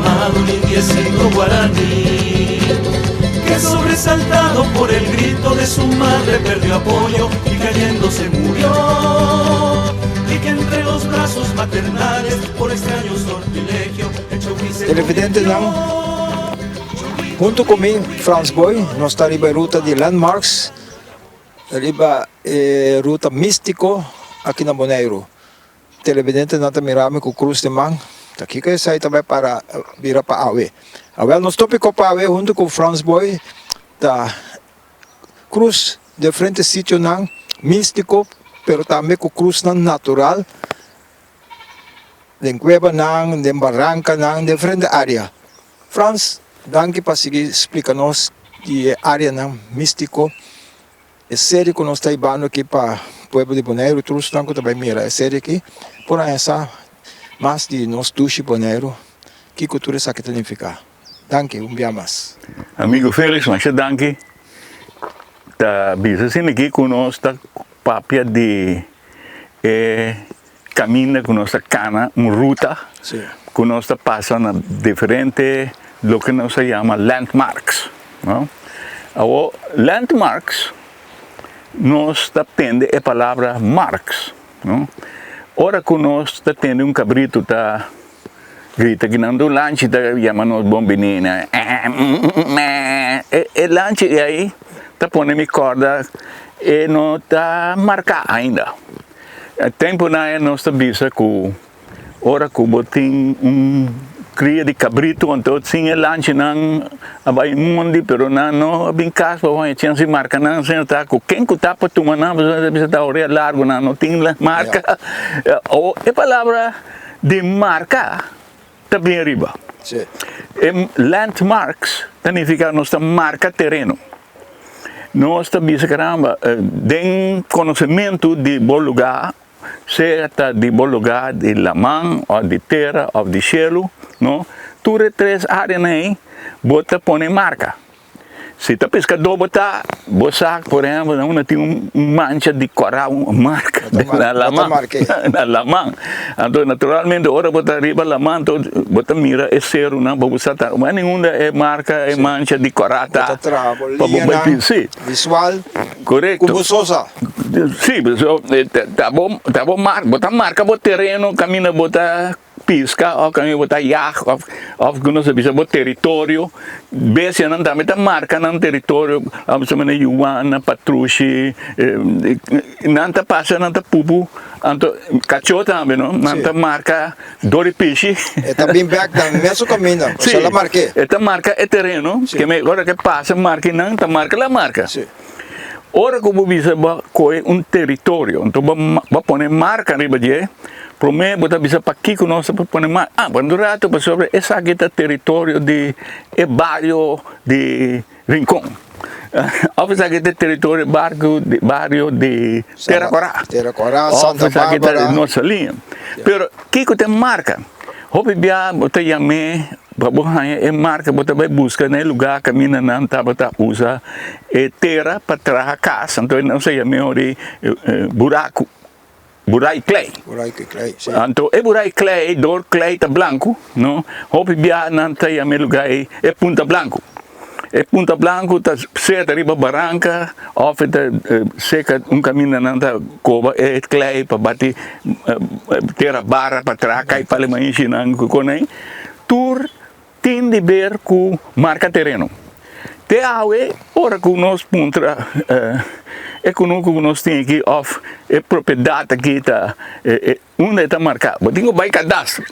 llamado un indiecito guaraní, que sobresaltado por el grito de su madre perdió apoyo y cayendo se murió. Y que entre los brazos maternales, por extraño sortilegio, el Chogui se Televidentenan, hunto ku mi, Frans Boy, nos ta riba e ruta di Landmarks, riba e ruta místiko aki na Boneiru. Televidentenan ta mira mi ku krus den man, ta kiko esei ta bai para bira pa awe? Awel, nos tópiko pa awe hunto ku Frans Boy ta krus diferente sitionan místiko, pero tambe ku krusnan natural den kuebanan, den barankanan, diferente área. Frans, danki pa sigui splika nos di e áreanan místiko. E serie ku nos ta hibando aki pa pueblo di Boneiru, tur esnan ku ta bai mira e serie aki por haña sa mas di nos dushi Boneiru, kiko tur esaki ta nifiká. Danki un bia mas. Amigo Felix, masha danki. Ta bisa asina aki ku nos ta papia di e kaminda ku nos ta kana, un ruta ku nos ta pasa na diferente loke nos ta yama landmarks, no. Awor landmarks nos ta tende e palabra marks, no. Ora ku nos ta tende un kabritu ta grita kinan un lanchi ta yama nos bon bini na e lanchi ei ta pone mi kòrda e no ta marká ainda. E tempunan nos ta bisa ku ora ku bo tin un kria di kabritu anto sin e lanchinan a bai mondi pero nan no a bin kas pa haña chèns di marka nan asina ta ku ken ku ta pa tuma nan pasobra nan ta bisa ta orea largu nan no tin marka o e palabra di marka ta bin ariba e landmarks ta nifiká nos ta marka tereno. Nos ta bisa caramba den conocemento di bo lugar, sea ta di bo lugar di laman of di tera of di cielo, no, tur e tres areanan ey bo ta pone marca. Si ta pescador bo ta, bo sa por ehempel na unda tin un mancha di cora, un marca na laman, na laman. Anto naturalmente ora bo ta riba laman anto bo ta mira e serunan pa bo sa ta wani unda e marka e mancha di kora ta. Bo ta traha bo Pa bo bai liñanan pin si. visual Korekto. ku bo sosa. Si so ta bo ta bo mar bo ta marka bo tereno kaminda bo ta piska òf kaminda bo ta yag òf òf ku nos ta bisa bo teritorio. Bestianan tambe ta marka nan teritorio amo sa manera yuwana, patrushi nan ta pasa nan ta pupu anto kachó tambe no nan ta marka dor di pishi. E ta bin bek nan mesun kaminda pasobra el a mark'é. E ta marka e tereno keme ora ke pasa marka nan ta marka la marka. Ora ku bo bisa bo kohe un teritorio anto bo bo pone marka riba dje prome bo ta bisa pakiko nos ta pone marka ah por un rato pasobra esaki ta teritorio di e bario di Rincon of esaki ta teritorio barrio di bario di Tera Kora Tera Kora of Santa esaki ta Barbara North Saliña pero kiko ta e marka hopi bia bo ta yam'é Pa bo haña e marka bo ta bai buska na e lugá kaminda nan tabata usa e tera pa traha kas, anto nan sa yama ori buraku, burai klei. Burai klei, si. Anto e burai klei, dor klei ta blanku, no, hopi bia nan ta yama e lugá ei e punta blanku. E punta blanku ta seta riba baranka òf e ta seka un kaminda nan ta koba e klei pa bati tera bara pa traha kai pale maishi nan ku konei. Tur tin di ber ku marka tereno. Te awe ora ku nos puntra e kunuku ku nos tin aki òf e propiedat aki ta unda e ta marká. Bo tin ku bai kadastro.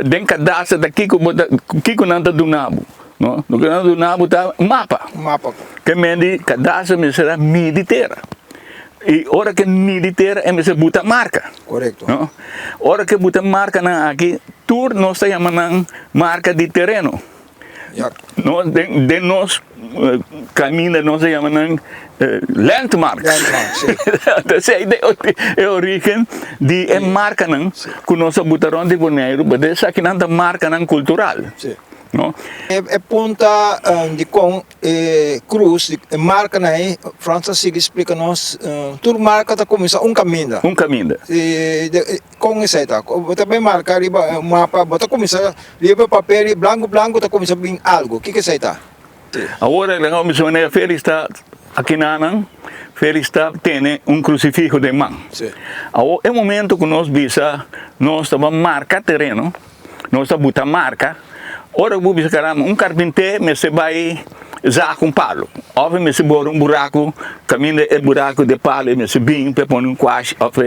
Den kadastro ta kiko bo ta kiko nan ta duna bo no. Loke nan ta duna bo ta mapa. Ke men di kadastro mester a midi tera. I ora ke midi tera e mester buta marka. Korekto. No. Ora ke buta markanan aki tur nos ta yama nan marka di tereno. Ya. No, den, den nos kaminda nos ta yama nan landmarks. Landmarks, si. Entonces ei ta e origen di e markanan ku nos a buta rònt di Boneiru, pasobra esakinan ta markanan kultural. Si. No? E punta di kon e krus, e markanan ei, Frans a sigui splika nos, tur marka ta kuminsá un kaminda. Un kaminda. Kon esei ta? Bo ta bin marka riba un mapa, bo ta kuminsá riba e papel i blanku blanku ta kuminsá bin algu. Kiko esei ta? Awor laga mi bisa manera Felix ta akinanan, Felix ta tene un krusifiho den man. Awor e momento ku nos bisa nos ta ban marka tereno, Nos ta buta marka. Ora ku bo bisa karamba, un karpinté mester bai zag un palu òf e mester bora un buraku kaminda e buraku di e palu e mester bin pa e pone un kuashi òf pa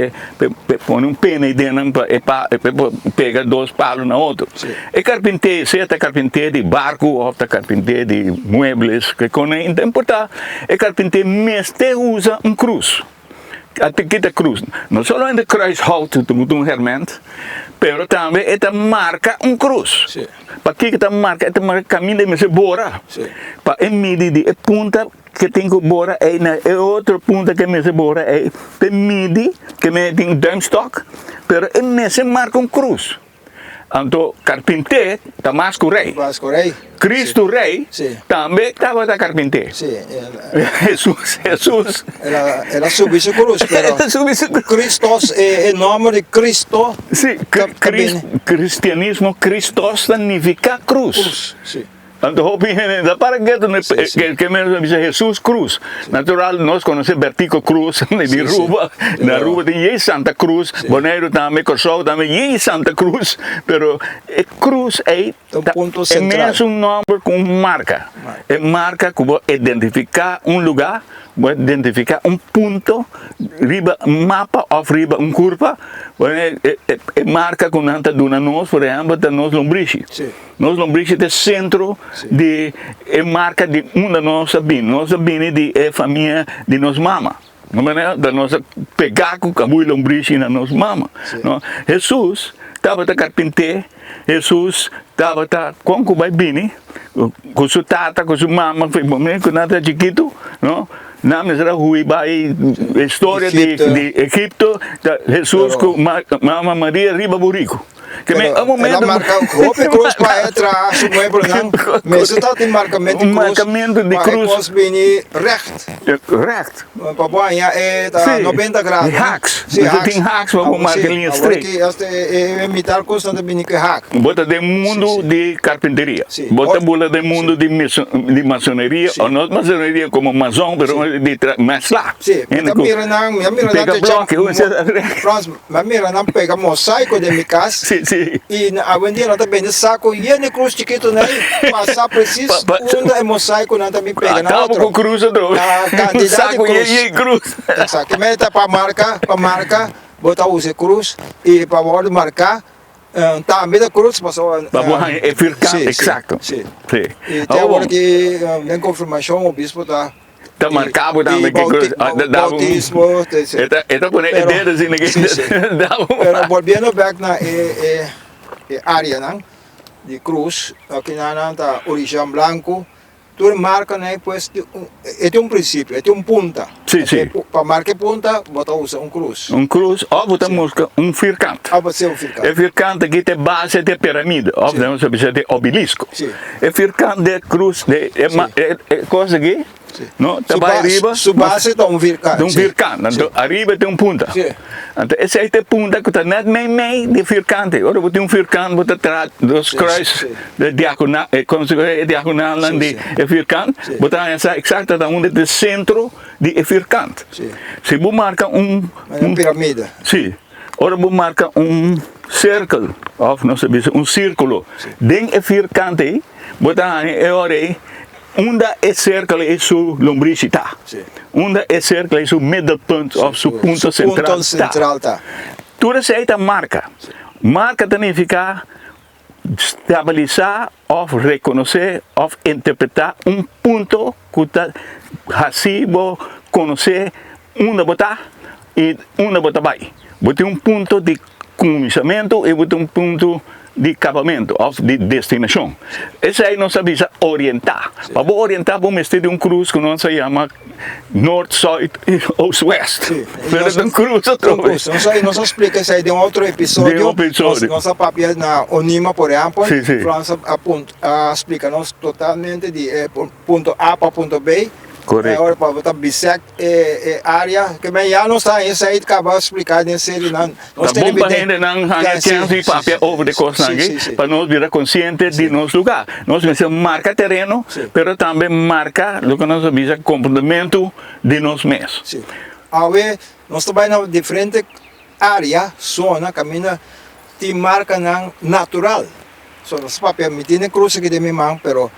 e pone un pena ei den pa e pa e por pega dos palu na otro. E karpinté sea ta karpinté di barku òf ta karpinté di muebles ke kos no ta importá e karpinté mester usa un krus. A ta kita krus. No solamente kruishout ta un herment, pero tambe e ta marka un krus. Sí. Pakiko ta marka? E ta marka kaminda e mester bora. Sí. Pa e midi di e punta ke tin ku bora ei na e otro punta ke mester bora ei, pa e midi ke mester tin duimstok, pero e mester marka un krus. Anto karpinté ta mas ku rei. Mas ku rei. Kristu rei Sí. tambe tabata karpinté. Sí. Hesus, Hesus. El a, el a subi su krus, pero El a subi su krus. Kristos, e, e nòmber di Kristo. Sí, ta, ta bini. Kristianismo, Kristos ta nifiká krus. Krus, sí. Anto hopi hende ta para ketu Sí, sí. ke menos a bisa Hesus Cruz. Natural nos konosé Bertico Cruz di Sí, sí. Aruba. Na Aruba tin yei Santa Cruz, Boneiru tambe, Kòrsou tambe yei Santa Cruz. Pero e cruz ei Ta un ta punto e sentral. mesun nòmber ku un marka. Marka. E marka ku bo identifiká un lugá, bo identifiká un punto riba un mapa òf riba un kurpa. E marka ku nan ta duna nos, por ehèmpel, ta nos lombrishi. Sí. Nos lombrishi ta e sentro di e marka di unda nos a bini. Nos a bini di e famia di nos mama. No manera ta nos a pega ku kabui lombrishi na nos mama. No, Hesus tabata karpinté, Hesus tabata kon ku bai bini ku su tata ku su mama for e momento ku nan ta chikitu, no, nan mester a hui bai e storia di Egipto ta Hesus ku mama Maria riba buriku. Pero el a marca hopi cruz pa e traha su muebelnan. Mester ta tin marcamento di cruz. Marcamento di pa cruz. e cos bini recht. Recht. Pa bo haña e ta Sí. 90 grado. Di haks. Sí, Mester haks. tin haks pa bo marca liña Awor straight. ki esta e mitar cos nan ta bini cu e hak. Bo ta den mundu Sí, sí. di carpinteria. Sí. Bo ta Or- bula den mundu sí. di meso- di masoneria, Sí. o no masoneria como mazon, pero di tra- mesla. Sí, mi Hende ta cu mira nan, mi a mira nan pega te cha- bloki, hoe mo- Frans, Mi a mira nan pega mosaico den mi cas. Sí, sí. Y awendia nan ta bende saco yen di cruz chikito nan ey pasa precies unda e mosaiconan ta bin pega na otro. Acabo cu cruz otro. Ah, cantidad di Saco cruz. yen di cruz. Exacto. Meta pa marca, pa marca bo ta usa e cruz y pa wordo marca tambe ta cruz pasobra. Pa bo haña e firkant, Sí, sí, exacto. sí. Sí. Y te awor ki den confirmacion obispo ta. Ta marca bo tambe ke cruz. Bautismo. E ta pone e dedo asina ke da bo. Pero volviendo back na e e areanan di cruz, akinanan ta origen blanco, tur marcanan ei pues e tin un principio, e tin un punta. Sí, sí. Pa marca e punta bo ta usa un cruz. Un cruz of bo ta busca un firkant. Of bo ta un firkant. E firkant aki ta e base di e piramide of nos ta bisa di obelisco. Sí. E firkant di e cruz di e cos aki no ta bai ariba. Su base ta un firkant. Ta un firkant. Anto ariba tin un punta. Sí. Anto esei ta e punta ku ta net mei mei di e firkant ei. Ora bo tin un firkant bo ta traha dos kruis de diagonal, komo si e diagonalnan di e firkant, bo ta haña sa eksakto ta unda ta e sentro di e firkant. Si bo marka un. Un piramide. Si. Ora bo marka un sirkel òf nos ta bisa un sirkulo den e firkant ei, bo ta haña e ora ei unda e sirkel ei su lombrishi ta. Unda e sirkel ei su middelpunt òf su punto sentral ta. Tur esei ta marka. Marka ta nifiká Stabilisá òf rekonosé òf interpretá un punto ku ta hasi bo konosé unda bo ta i unda bo ta bai. Bo tin un punto di kuminsamentu i bo tin un punto. di kapamentu òf di destinashon. Esei nos ta bisa orientá. Pa bo orientá bo mester di un krus ku nos ta yama Noord, Zuid i Oost, West. Pero ta un krus atrobe. Un krus. Nos a splika esei den otro episodio. Den otro episodio. Nos a papia na Onima por ehèmpel. Frans a splika nos totalmente di e punto A pa punto B. Correcto. Ora pa bo ta bisect e area. Ke men ya nos ta haña esei kaba splika den serienan. Ta bon pa hendenan haña chèns di papia over di kosnan aki pa nos bira konsiente di nos lugá. Nos mester marka tereno, pero tambe marka loke nos a bisa komportamentu di nos mes. Sí. Awe nos ta bai na diferente área, zona, kaminda tin markanan natural. So nos ta papia, mi tin e krus aki den mi man, pero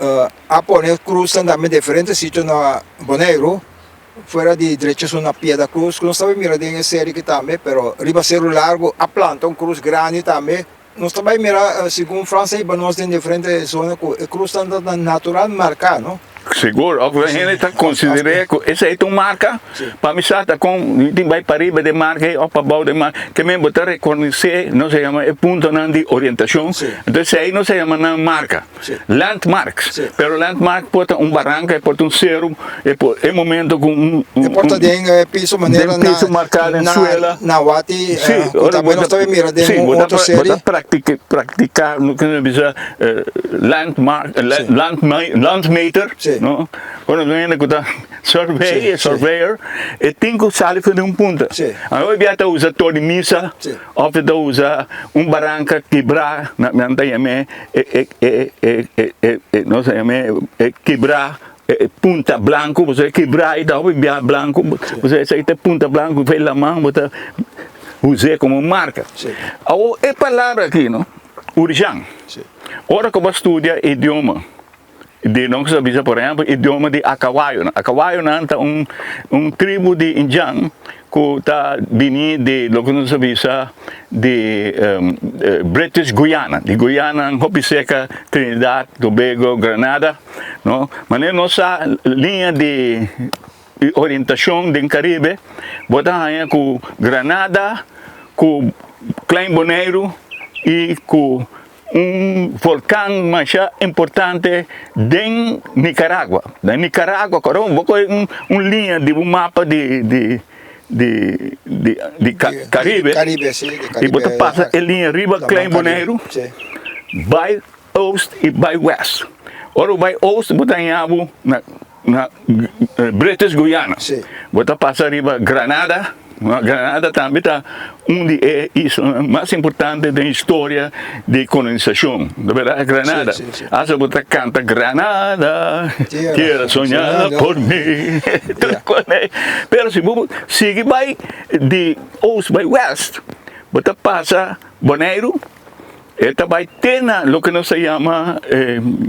a pone krusnan tambe diferente sitio na Boneiru. Fuera di drecha su na Piedra Cruz, ku nos ta bai mira den e seri aki tambe, pero riba Seru Largu a planta un krus grandi tambe. Nos ta bai mira segun Frans a hiba nos den diferente zona ku e krusnan ta natural marká, no? Sigur, òf e hende ta konsider'é ku esei ta un marka, pa mi sa ta kon mi tin bai pariba den marka ei òf pabou den marka, ke men bo ta rekonosé, nos a yama e puntonan di orientashon, entonces esei nos a yama nan marka. Landmarks. Pero landmark por ta un baranka, e por ta un seru, e por e momento ku un E por ta den e piso manera den piso marká den suela. Na wati ku tambe nos ta mira den un otro seri. Bo ta praktika praktika loke nos bisa landmark landmeter no. Ora nos hende ku ta survey surveyor e tin ku sali for di un punta. Awe bia ta usa tor di misa òf e ta usa un baranka kibrá nan ta yam'é e nos a yam'é e kibrá e punta blanku pasobra e kibrá ei ta hopi bia blanku pasobra esei ta e punta blanku ku e laman bo ta us'é komo marka. Awor e palabra aki no Urjan ora ku bo a studia idioma di nos a bisa por ehempel idioma di Akawayonan. Akawayonan ta un un tribu di indjan ku ta bini di loke nos a bisa di British Guyana, di Guyana hopi serka Trinidad, Tobago, Granada, no. Manera nos sa liña di orientashon den Karibe bo ta haña ku Granada ku Klein Boneiru i ku Un volkan masha importante den Nicaragua. Den Nicaragua, kòrda bo kohe un un liña di bo mapa di di di di di Caribe Caribe, si, di Caribe. I bo ta pasa e liña riba Klein Boneiru, bai oost i bai west. Ora bo bai oost bo ta haña bo na Na British Guyana bo ta pasa riba Granada, Granada tambe ta un di e islanan mas importante den historia di kolonisashon, ta berdad? Granada, asta bo ta kanta Granada, tierra soñada por mi, pero si bo sigui bai di oost bai west bo ta pasa Boneiru. E ta bai te na loke nos ta yama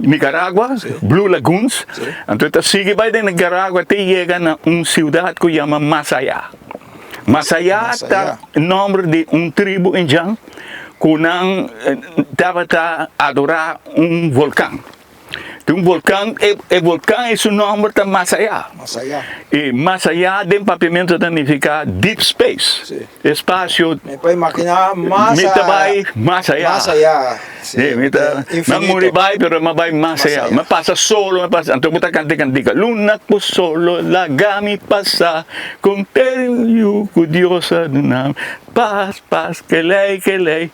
Nicaragua, Blue Lagoons. Anto e ta sigui bai den Nicaragua te yega na un siudat ku yama Masaya. Masaya ta nomber di un tribu indjan ku nan tabata adorá un volkan. Tin un volkan, e volkan e su nomber ta Masaya. Masaya. E Masaya den papiamento ta nifica deep space. Si. Espacio. Mi por imagina mas Mi ta bai mas aya. Mas aya. Si, mi ta, mi muri bai pero mi a bai mas aya. Mi a pasa solo, mi a pasa, anto mi ta canta e cantica, Luna cu solo laga mi pasa, con te yu cu Dios a duna mi, pas, pas, kelei, kelei.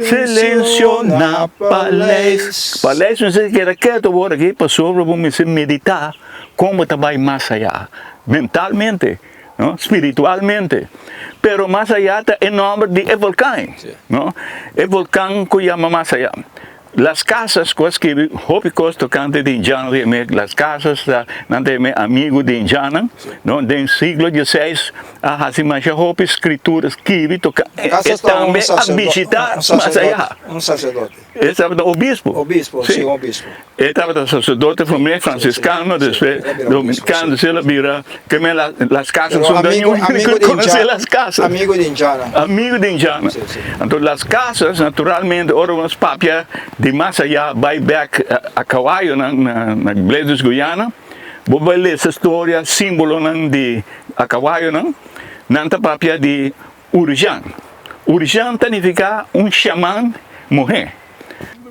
Silencio na paleis. Paleis mester keda ketu awor aki pasobra bo mester medita kon bo ta bai mas aya mentalmente, no, spiritualmente. Pero mas aya ta e nomber di e volkan, no, e volkan ku yama mas aya. Las Casas ku a skibi hopi kos tokante di indiano di Amerika. Las Casas ta nan ta yam'é amigu di indianan, no? Den siglo dieseis a hasi masha hopi skritura skibi toka e tambe a bishita mas ayá. Un saserdote. E tabata obispo. Obispo, si, un obispo. E tabata saserdote promé fransiskano, despues dominikano, despues el a bira ke men Las Casas un daño ku konosé Las Casas. Amigu di indiana. Amigu di indiana. Anto Las Casas naturalmente ora nos papia di mas ayá bai bèk a kawayonan na British Guyana bo bai lesa storia simbolonan di a kawayonan nan ta papia di Urjan. Urishan ta nifiká un shaman muhé.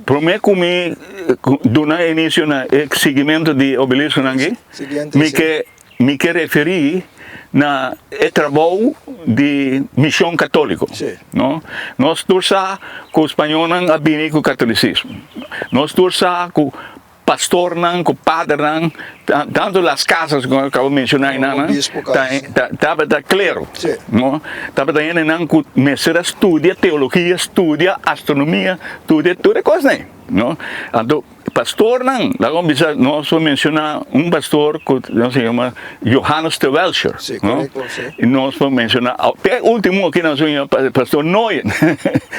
Promé ku mi duna inisio na e siguimentu di obelisconan aki, mi ke mi ke referí na e trabou di mishon katóliko. No? Nos tur sa ku spañolnan a bini ku katolisismo. Nos tur sa ku pastornan ku padernan, tantu Las Casas ku a kaba menshoná einan, tabata klero, no? Tabata hendenan ku mester a studia teologia, studia astronomia, studia tur e kosnan ei, no? Anto pastornan, laga bo bisa, nos por menshoná un pastor ku nos a yama Johannes de Welscher, no? Nos por menshoná, te ultimo aki nos a yama pastor Nooyen,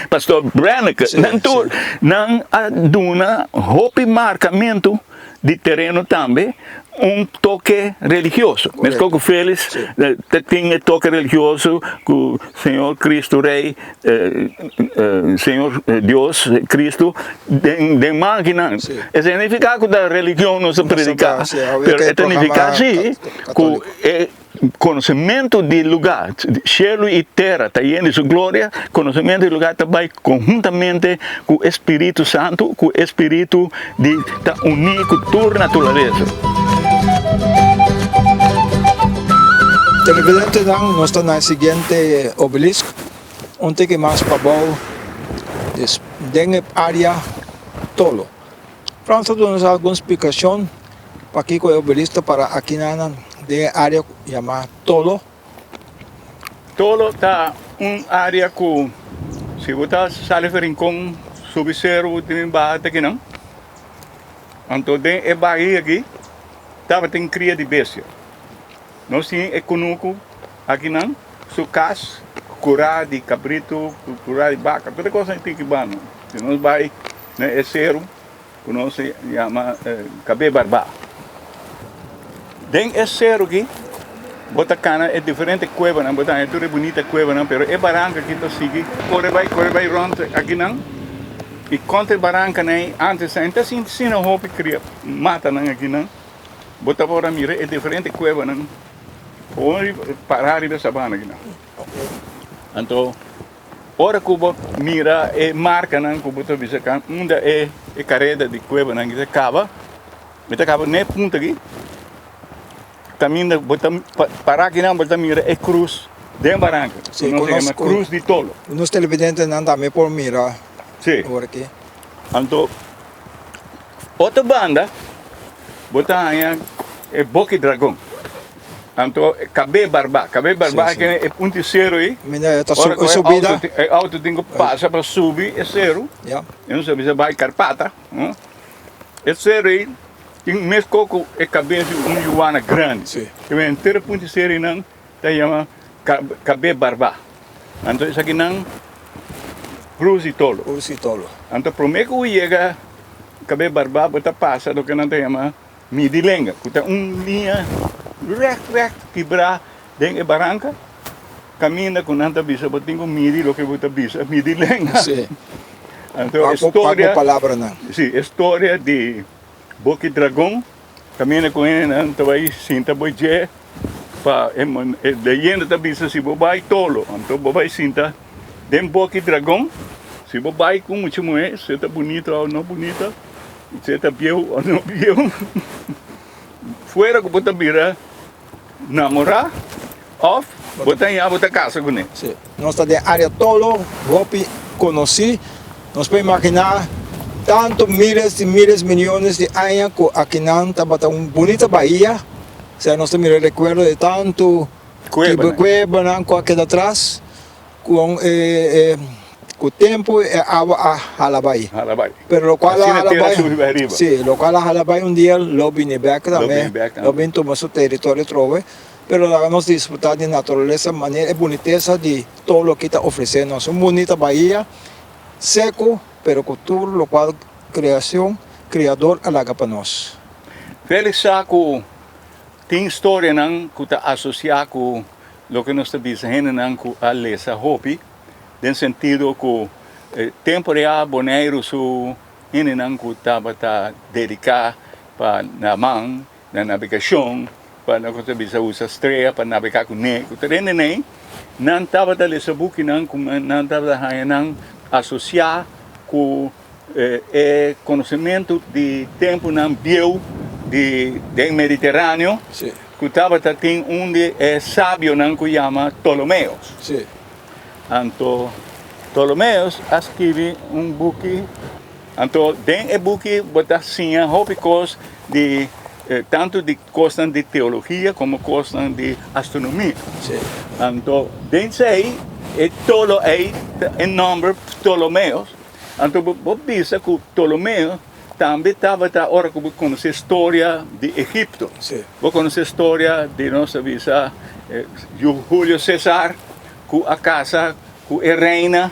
pastor Brenneke, nan tur nan a duna hopi markamentu di tereno tambe un toke religioso. Meskos ku Felis ta tin e toke religioso ku Señor Cristo Rey, Señor Dios Cristo den man akinan. Esei no nifiká ku ta religion nos ta prediká, pero e ta nifiká si ku e Konosementu di lugá, Shelu i tera ta yen di su gloria, konosementu di lugá ta bai konhuntamente ku e Spiritu Santu, ku e Spiritu di ta uní ku tur naturalesa. Televidentenan, nos ta na e siguiente obelisk, un tiki mas pabou den e área Tolo. Frans ta duna nos algun splikashon pakiko e obelisk ta para akinan den e área yamá Tolo. Tolo ta un área ku si bo ta sali for Rincon subi seru bo tin baha te akinan. Anto den e bahia aki tabatin kria di bestia. Nos tin e kunuku akinan, su kas, kurá di kabritu, kurá di baka, tur e kosnan tin kibando. Si nos bai na e seru ku nos yama Kabé Barbá. Den e seru aki bo ta kana e diferente kuebanan, bo ta haña tur e bunita kuebanan, pero e baranka aki ta sigui kore bai, kore bai rònt akinan i kontra e barankanan ei antes nan ta sinti asina hopi kria matanan akinan, bo ta por a mira e diferente kuebanan pará riba e sabana akinan. Anto. Ora ku bo mira e markanan ku bo ta bisa kan unda e kareda di kuebanan ta kaba, e ta kaba n'e punta aki, kaminda bo ta para akinan bo ta mira e krus den baranka, ku nos ta yama Krus di Tolo. Nos televidentenan tambe por mira ora aki. Anto otro banda bo ta haña e Boki Dragon. Anto kabé barbá, kabé barbá ke e punta di seru ei. Mira, ta su, e subida. E auto tin ku pasa pa subi e seru. Ya. E nos a bisa bai Karpata. E seru ei tin mes koko e kabes di un yuana grandi. Si. E henter e punta di seru einan ta yama kabé barbá. Anto esakinan Cruz di Tolo. Cruz di Tolo. Anto promé ku yega kabé barbá bo ta pasa loke nan ta yama Midi lenga, ku ta un liña règt règt kibrá den e baranka, kaminda ku nan ta bisa bo tin ku midi loke bo ta bisa, midi lenga. Sí. Anto e Paku, storia, paku palabranan. sí, e storia di Boki Dragon, kaminda ku hendenan ta bai sinta bo dje pa e e leyenda ta bisa si bo bai tolo, anto bo bai sinta den Boki Dragon, si bo bai ku mucha muhé, si e ta bunita òf no bunita, Si e ta bieu o no bieu, fuera ku bo ta bira namorá òf bo ta haña bo ta kasa kuné. Sí, nos ta den área tolo hopi konosí. Nos por imaginá tantu miles i miles miliones di aña ku akinan tabata un bunita bahia. Sea nos ta mira rekuerdo di tantu kuebanan ku a keda atras. Con e cu tempo e awa a hala bay. Hala bay. Pero locual a Asina hala tera bay, subi bay riba. Si, locual a hala bay un dia lo bini bek Lo tambe, bini bek lo tambe. bin tuma su territorio atrobe. Pero laga nos disfruta di naturalesa manera e bunitesa di todo loke ta ofrece nos. Un bunita bahia, seco, pero cu tur locual creacion, Creador a laga pa nos. Felix sa cu tin storianan cu ta asocia cu Loke nos ta bisa hendenan ku a lesa hopi, den sentido ku e tempu rea Boneiru su hendenan ku tabata dediká pa na man, na nabegashon, pa loke nos ta bisa usa strea pa nabegá kuné, ku tur hende nei. Nan tabata lesa bukinan ku nan tabata haña nan asosiá ku e konosementu di tempunan bieu di den Mediteraneo ku tabata tin un di e sabionan ku yama Ptolomeos. Anto Ptolomeos a skibi un buki, anto den e buki bo ta siña hopi kos di tantu di kosnan di teologia komo kosnan di astronomia. Anto den esei e tolo ei ta e nòmber Ptolomeos. Anto bo bisa ku Ptolomeo tambe tabata ora ku bo konosé storia di Egipto. Bo konosé storia di nos ta bisa Julio Cesar ku a kasa ku e reina,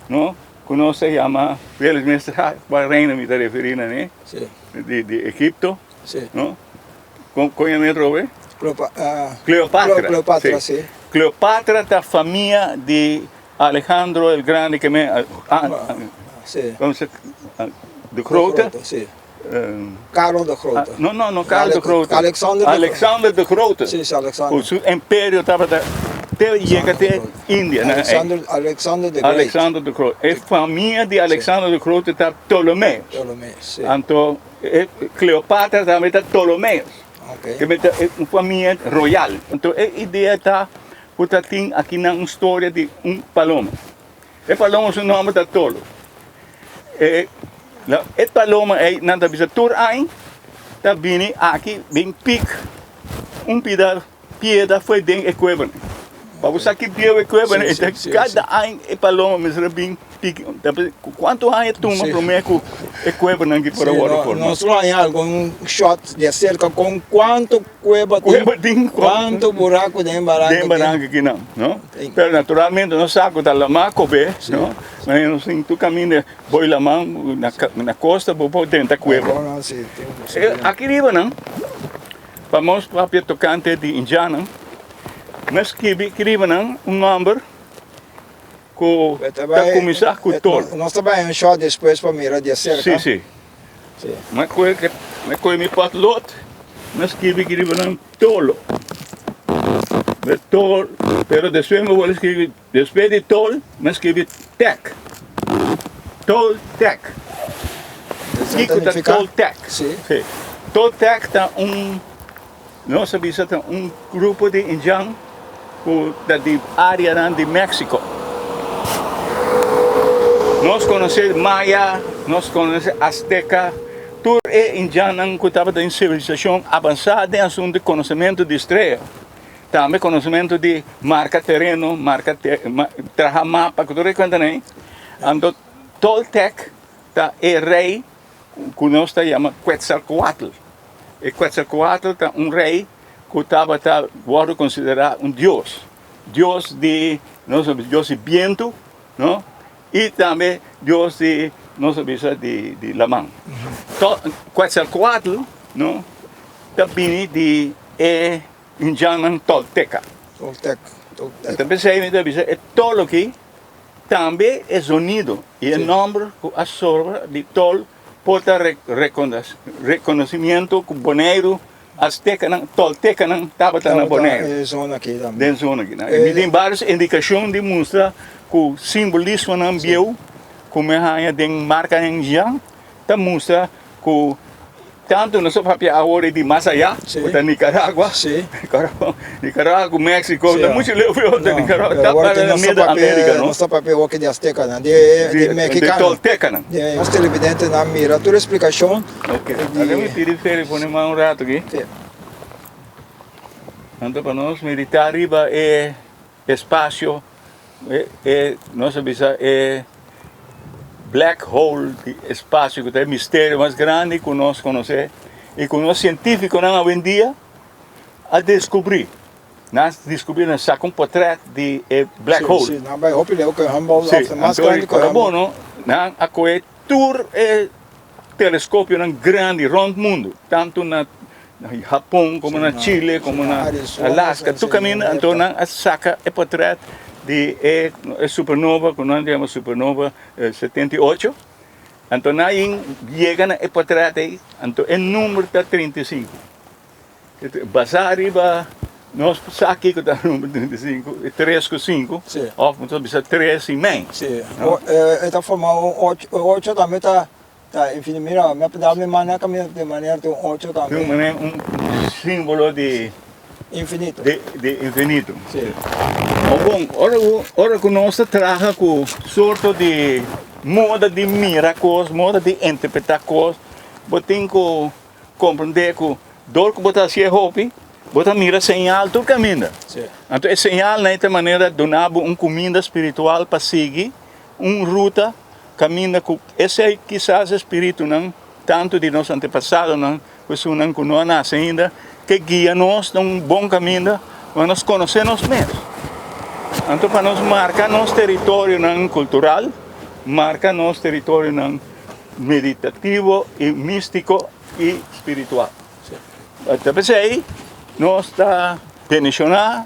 no, ku nos ta yama, Felix mester sa kua reina mi ta referí na ne, di Egipto, no. Kon yama e atrobe? Cleopatra. Cleopatra, si. Cleopatra ta famia di Alejandro el Grande ke men de Grote. Karel de Grote. No, no, no Karel de Grote. Alexander de Grote. Alexander de Grote. Si, si, Alexander. Ku su imperio tabata te yega te India. Alexander, Alexander de Great. Alexander de Grote. E famia di Alexander de Grote ta Ptolomeos. Ptolomeos, si. Anto e Cleopatra tambe ta Ptolomeos. Ok. Ke men ta un famia royal. Anto e idea ta Ku ta tin akinan un storia di un paloma. E paloma su nòmber ta Tolo. E e paloma ei nan ta bisa tur aña ta bini aki bin pik un pida piedra fo'i den e kuebanan. Pa bo sa ki bieu e kuebanan ei ta kada aña e paloma mester a bin pik. Kuantu aña e tuma promé ku e kuebanan ki por a wòrdu formá? Nos lo haña algun shòt di aserka kon kuantu Cueva tin cuanto buraco den baranca Den baranca kinan, no? Pero naturalmente nos sa cu ta lama cobe, no? Manera nos tin tur caminda boy lama na costa bo por drenta cueva. Aki riba nan, pa nos papia tocante di indiannan, mi skibi aki riba nan un nomber cu ta cuminsa cu tol. Nos ta bay un shot despues pa mira di acerca. Si, si. Mi koe mi koe mi potlot, mi skibi aki riba nan tolo. Mi tol, pero despues mi wòrdu skibi, despues di tol mi skibi tek. Toltek. Kiko ta toltek? Si. Toltek ta un, nos a bisa ta un grupo di indian ku ta di areanan di Mexico. Nos konosé Maya, nos konosé Azteca, tur e indiannan ku tabata den sivilisashon avansá den asuntu di konosementu di strea, tambe konosementu di marka tereno, marka traha mapa ku tur e kuentanan ei. Anto Toltec ta e rei ku nos ta yama Quetzalcoatl. E Quetzalcoatl ta un rei ku tabata wòrdu konsiderá un dios, dios di nos a bisa dios di bientu, no, i tambe dios di nos a bisa di di laman. To Quetzalcoatl, no, ta bini di e indiannan Tolteka. Toltek, Toltek. Ta p'esei mi ta bisa e tol aki tambe e zonido i e nòmber ku a sobra di tol por ta rekonosimiento ku Boneiru Aztecanan, Toltecanan tabata na Boneiru. Den e zona aki tambe. Den zona aki. Mi tin varios indikashon di mustra ku simbolismonan bieu ku mi a haña den marka Hengian ta mustra ku tantu nos a papia awor di mas ayá, ku ta Nicaragua, Nicaragua ku Mexico, no muchu leu for otro Nicaragua, ta para na medio America, no? Nos ta papia awor di Aztecanan, di Mexicano. Di Toltecanan. Nos televidentenan mira tur e splikashon. Ok, laga mi pidi Feli pone man un rato aki. Sí. Anto pa nos meditá riba e espasio, e, e, nos a bisa e black hole di espasio ku ta e misterio mas grandi ku nos konosé i ku nos sientífikonan awendia a deskubrí. Nan a deskubrí, nan saka un potrèt di e black hole. Sí, sí, nan bai hopi leu ku e Humboldt, Sí, mas anto grandi ku e ora Humboldt. bono, nan a kohe tur e teleskopionan grandi rònt mundu, tantu na Hapon komo na Chile komo na Alaska, tur kaminda. Anto nan a saka e potrèt di e supernova ku nan ta yama supernova 78. Anto nan a yega na e potrèt ei, anto e number ta 35. Basá riba. Nos sa kiko ta number 35, e tres ku sinku, òf nos ta bisa tres i mei. Sí, e ta forma un ocho, e ocho tambe ta ta infinito. Mira, mi a da mi man a kaminda di manera tin un ocho tambe. Tin un manera, un símbolo di. Infinito. Di di infinito. Sí. O bon, ora ku ora ku nos ta traha ku sorto di moda di mira kos, moda di interpretá kos, bo tin ku Komprendé ku dor ku bo ta hasié hopi, bo ta mira señal tur kaminda. Anto e señalnan ta manera duna bo un kuminda spiritual pa sigui un ruta kaminda ku esei kisas e spiritunan, tantu di nos antepasadonan ku esunnan ku no a nase ainda, ke guia nos na un bon kaminda pa nos konosé nos mes. Anto pa nos marka nos teritorionan kultural, marka nos teritorionan. Meditativo i místiko i spiritual. Ta p'esei nos ta bendishoná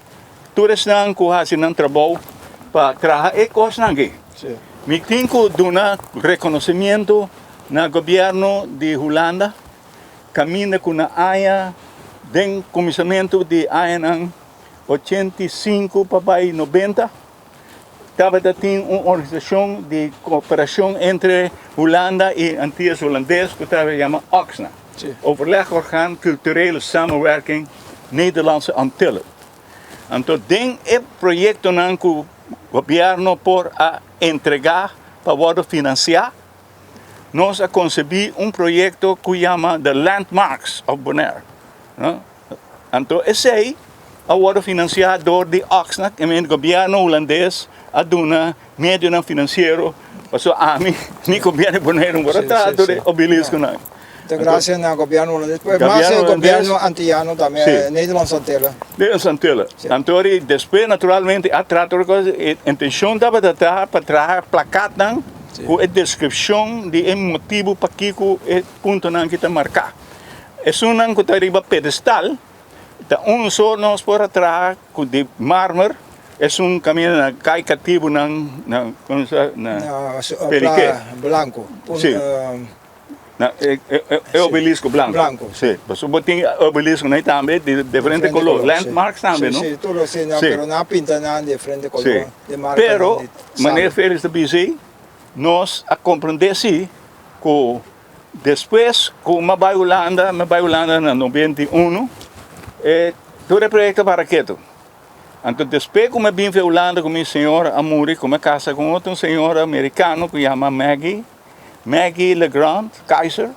tur esnan ku hasi nan trabou pa traha e kosnan aki. Mi tin ku duna rekonosimiento na gobièrnu di Hulanda kaminda ku na aña den kuminsamentu di añanan 85 pa bai 90, Tabata tin un organisashon di kooperashon entre Hulanda i Antillas Hulandes ku tabata yama OCSNA, Overlegorgaan Culturele Samenwerking Nederlandse Antillen. Anto den e proyektonan ku gobièrnu por a entregá pa wòrdu finansiá, nos a konsebí un proyekto ku yama The Landmarks of Bonaire. Anto esei a wòrdu finansiá dor di Oxnard, i men gobièrnu hulandes a duna medionan finansiero pasobra ami ni gobièrnu di Boneiru no por a traha tur e obelisconan. Anto gracias na gobièrnu hulandes, pero mas e gobièrnu antiyano tambe, Nederlandse Antillen. Nederlandse Antillen. Anto ri despues naturalmente a traha tur e kos, e intenshon tabata ta pa traha plakatnan ku e deskripshon di e motibu pakiko e puntonan aki ta marká. Esunnan ku ta riba pedestal ta un so nos por a traha ku di marmer, esun kaminda na kai katibunan na na Perique. Blanco. Si. Na e obelisco blanco. Si. Pasobra bo tin obelisconan tambe di diferente color, landmarks tambe no? Si, tur si, pero nan a pinta nan diferente color. Si. Pero meneer Felix ta bisa nos a comprende si ku Despues ku mi a bai Hulanda, mi a bai Hulanda na 91, e tur e proyekto a para ketu. Anto despues ku mi a bin for Hulanda ku mi señora a muri, ku mi a kasa ku otro señora merikano ku yama Maggie, Maggie LeGrand Kaiser,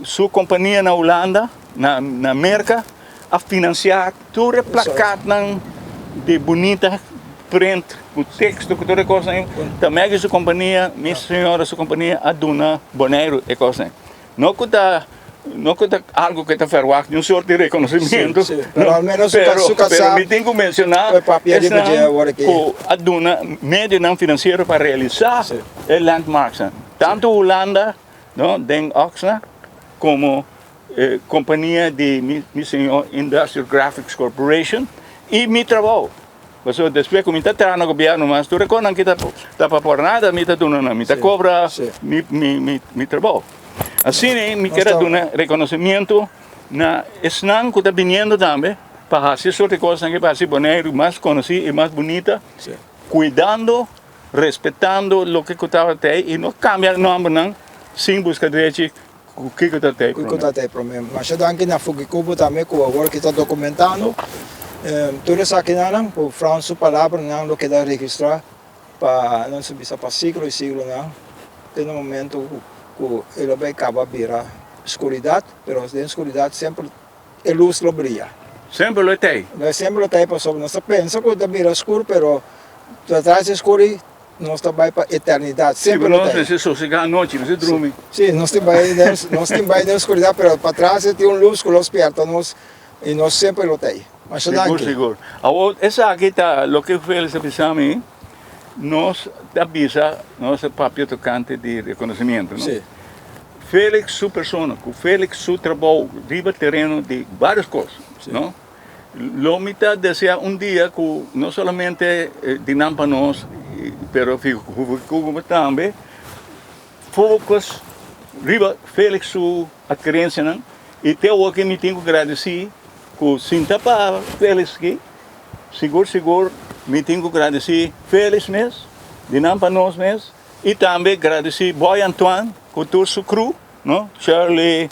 su kompania na Hulanda, na na Merka, a finansiá tur e plakatnan di bunita print ku teksto ku tur e kosnan. Ta Maggie su kompania, mi señora su kompania a duna Boneiru e kosnan. No ku ta no ku ta algu ku e ta verwagt ni un sort di rekonosimiento, Pero al menos su pero su pero kasá mi tin ku menshoná e papia riba esnan dje awor aki. ku a duna medionan finansiero pa realisá e landmarksnan. Tantu Hulanda, no, den Oxna komo E kompania di mi señor Industrial Graphics Corporation i mi trabou. Pasobra despues ku mi ta traha na gobièrnu mas tur e kosnan ki ta pa por nada mi ta duna nan, mi ta kobra mi trabou. Asina mi kier a duna rekonosimiento na esnan ku ta biniendo tambe pa hasi e sort di kosnan aki pa hasi Boneiru mas konosí i mas bunita, kuidando, respetando loke ku tabata ei i no kambia nòmbernan sin buska drechi. Ku kiko ta tei promé? Kiko ta tei promé? Masha danki na Fugikubo tambe ku awor ki ta dokumentando tur esakinan ku Frans su palabranan lo keda registrá pa nan su bisa pa siglo i siglonan te na momento ku e lo bai kaba bira skuridat, pero den skuridat semper e lus lo bria. Semper lo e tei. Semper lo tei pasobra nos ta pensa ku ta bira skur pero tras e skur ei Nos ta bai pa eternidat, semper lo ta ei. Nos mester sosegá anochi, mester drumi. Sí, nos tin bai den, nos tin bai den skuridat, pero patras e tin un lus ku lo spierta nos i nos semper lo ta ei. Masha Sigur, danki. sigur. Awor, esaki ta loke Félix a bisa mi, nos ta bisa, nos a papia tokante di rekonosimiento, no? Sí. Félix su persona, ku Félix su trabou riba tereno di vários kos, no? Lo mi ta desea un dia ku no solamente di nan pa nos, pero Fukuba tambe focus riba Felix su adkerensianan i te awor ke mi tin ku gradesi. Ku sinta pa Felix aki, sigur sigur mi tin ku gradisí Felix mes, di nan pa nos mes, i tambe gradisí Boy Antoine ku tur su crew, no, Shirley,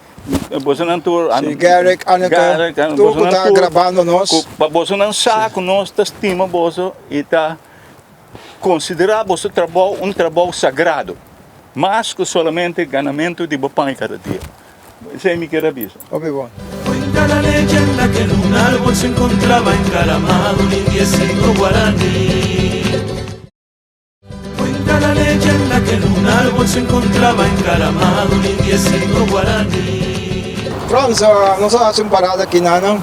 bosonan tur, Sí, Garrick, Anneke, Garrick, tur ku bosonan ta tur, grabando nos. ku pa bosonan sa ku nos ta stima boso i ta konsiderá boso trabou un trabou sagrado, mas ku solamente ganamentu di bo pan kada dia. Esei mi kier a bisa. Hopi bon. Cuenta la leyenda que en un árbol se encontraba encaramado un indiecito guaraní. Cuenta la leyenda que en un árbol se encontraba encaramado un indiecito guaraní. Frans, nos a hasi un parada aki nan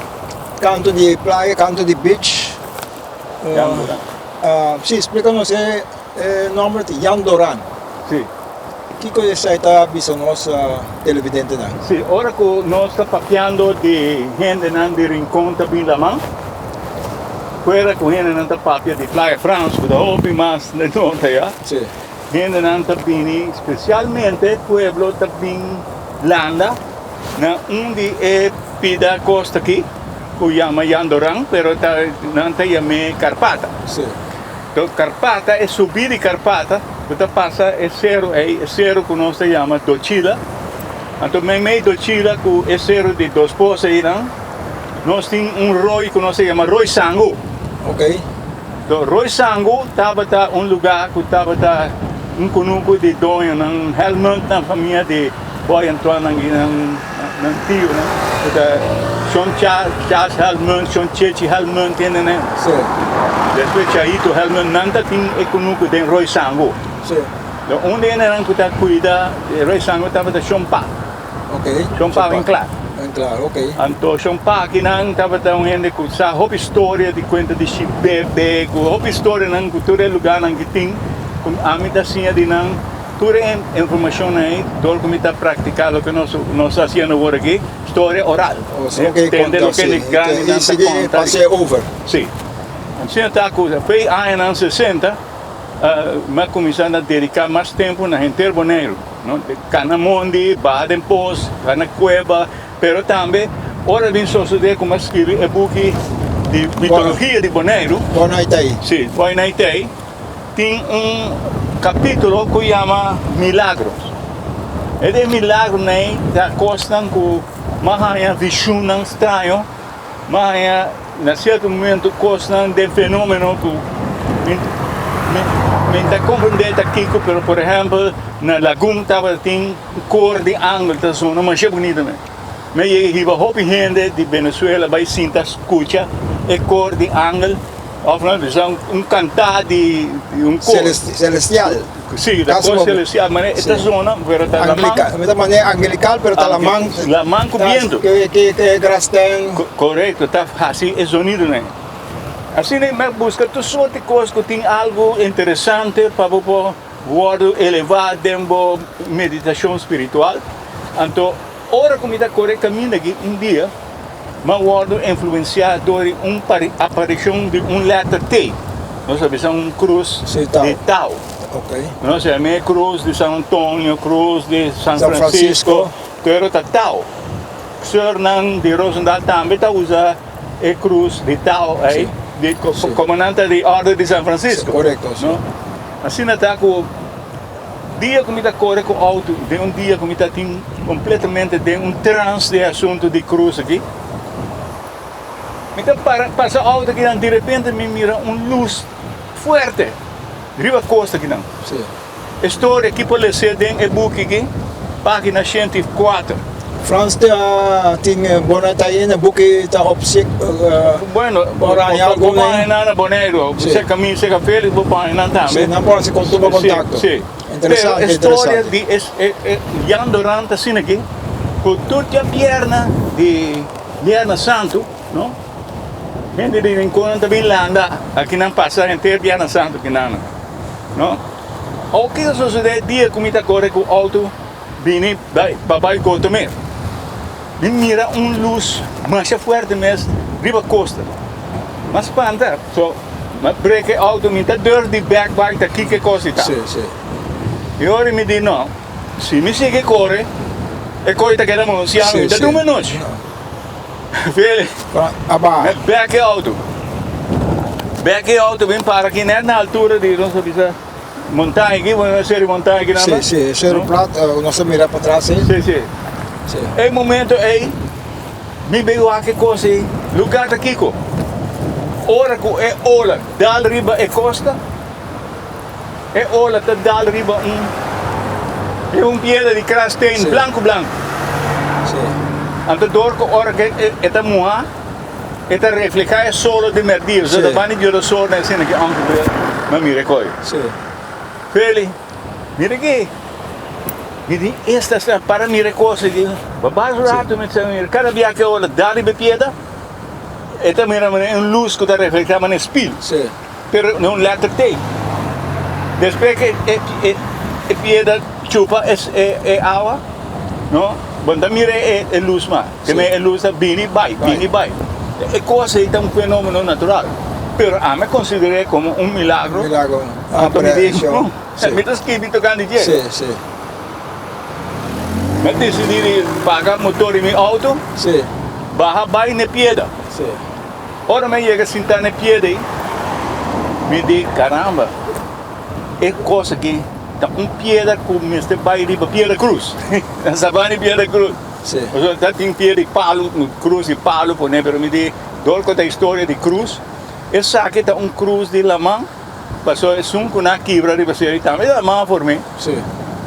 kantu di playa, kantu di beach. Jan Doran. Si, splika nos e nomber di Jan Doran. Si. Kiko esei ta bisa nos televidentenan? Si, ora ku nos ta papiando di hendenan di Rincon ta bin laman, fuera ku hendenan ta papia di Playa Frans ku ta hopi mas na norte ya, hendenan ta bini spesialmente pueblo ta bin landa na un di e pida kosta aki ku yama Yandoran pero ta nan ta yam'é Karpata. Enton Karpata, e subi di Karpata, bo ta pasa e seru ei, e seru ku nos ta yama Dochila. Anto meimei Dochila ku e seru di Dos Pos einan, nos tin un roi ku nos ta yama Roi Sangu. Enton Roi Sangu tabata un lugá ku tabata un kunuku di doñonan Helmund, nan famia di Boy Antoine nan i nan nan tionan, ku ta Shon Charles Helmund, Shon Chechi Helmund, kende nan. Despues Chaito Helmund, nan ta tin e kunuku den Roi Sangu. Lo un di hendenan ku ta kuida Roi Sangu tabata Shon Pa. Shon Pa Winklar. Anto Shon Pa akinan tabata un hende ku sa hopi storia di kuenta di Shibebe, ku hopi storianan ku tur e lugarnan ki tin, ku ami ta siña di nan. Tur e informashonnan ei dor ku mi ta praktiká loke nos nos ta hasiendo awor aki, storia oral. Tende loke di grandinan ta konta. Sí. Asina ta ku fe añanan sesenta mi a kuminsá na dediká mas tempu na henter Boneiru, no? Kana mondi, baha den pos, kana kueba, pero tambe ora bin sosodé ku mi a skirbi e buki di mitologia di Boneiru. Sí, Bonaitei. Tin un capítulo cu yama Milagros. E den milagronan ei ta cosnan cu m'a haña visionnan straño, m'a haña na cierto momento cosnan den fenomeno cu mi mi ta comprende ta kico, pero por ehempel na Lagun tabatin un cor di angel ta sona masha bunito mes. Mi a yega hiba hopi hende di Venezuela bai sinta scucha e cor di angel. Of no, bisa un kantá di un kor. Celestial. Sí, ta kor celestial. Manera e ta zona, pero ta laman. Ta manera angelical, pero ta laman. Laman ku bientu. Ke grasten. Korekto, ta hasi e zonidonan. Asina mi a buska tur sorti kos ku tin algu interesante pa bo por wòrdu elevá den bo meditashon spiritual. Anto ora ku mi ta kore kaminda aki un dia. M'a wòrdu influensiá dor di un aparishon di un lèter T. Nos a bisa un krus di Tau. Nos a yam'é krus di San Antonio, krus di San Francisco, pero ta Tau. Sùrnan di Rosendal tambe ta usa e krus di Tau ei, komo nan ta di Orde di San Francisco. Asina ta ku. Dia ku mi ta kore ku outo, den un dia ku mi ta tin kompletamente den un trans di e asuntu di krus aki, mi ta para pasa outo akinan, di repente mi mira un lus fuerte riba kosta akinan. E storia aki por les'é den e buki aki, pagina 104. Frans ta tin bona taina buki ta op zich Bueno, oranje bo algun por haña nan na Boneiru, Sí. serka mi, serka Felix bo por haña nan tambe. Sí, nan por hasi con tuma contacto. Sí, sí. Interesante, Pero e storia interesante. di es e e Jan Doran ta asina aki, ku tur djabièrnè di Bierna Santu, no, hende di Rincon ta bin landa aki nan pasa henter Bierna Santu aki nan, no. Awor kiko sosodé dia ku mi ta kore ku outo? Bini bai pa bai Gotomer. Mi mira un lus masha fuerte mes riba kosta. M'a spanta, so m'a brek e auto, mi ta durf di bek bai ta kiko e kos di ta. Sí, sí. I ora mi di no, si mi sigui kore, e kos ta keda monsiá, mi ta durmi anochi. Feli. A baha. Met bek e auto. Bek e auto bin para aki net na altura di nos a bisa montaña aki, bueno e seri montaña aki nan. Si, si, e seri plat, nos a mira patras ei. Si, si. Si. E momento ei mi bin wak e kos ei, lugar ta kiko? Ora ku e ola dal riba e kosta, e ola ta dal riba un riba un piedra di krasteen blanku blanku. Anto dor ku ora ku e ta muhá e ta reflehá e solo di merdia. Osea ta bani bioda sol na esena ki ongeveer mi a mira e koi. Feli, mira aki. Mi di esta sta para mira e kos aki. Babas rato mi ta mira kada bia ku e ola dal riba e piedra e ta mira manera un lus ku ta reflehá manera spil. Pero no un letter T. Despues ke e piedra chupa e awa, no, bo no ta mira e lus mas. Te mira e lus ta bini bai, bini bai. E kos ei ta un fenomeno natural. Pero ami a konsider'é komo un milagro. Milagro, Anto mi di, mi ta skibi tokante dje. Mi a disidí di paga motor di mi outo, baha bai n'e piedra. Ora mi a yega sinta na e pieda ei, mi di, Caramba, e kos aki ta un pieda ku mester bai riba Piedra Cruz. Na Sabana di Piedra Cruz. Pasobra ta tin pieda di palu, krus di palu pone, pero mi di, dor ku ta historia di krus, esaki ta un krus di laman, pasobra esun ku nan a kibra riba seri tambe di laman a form'é.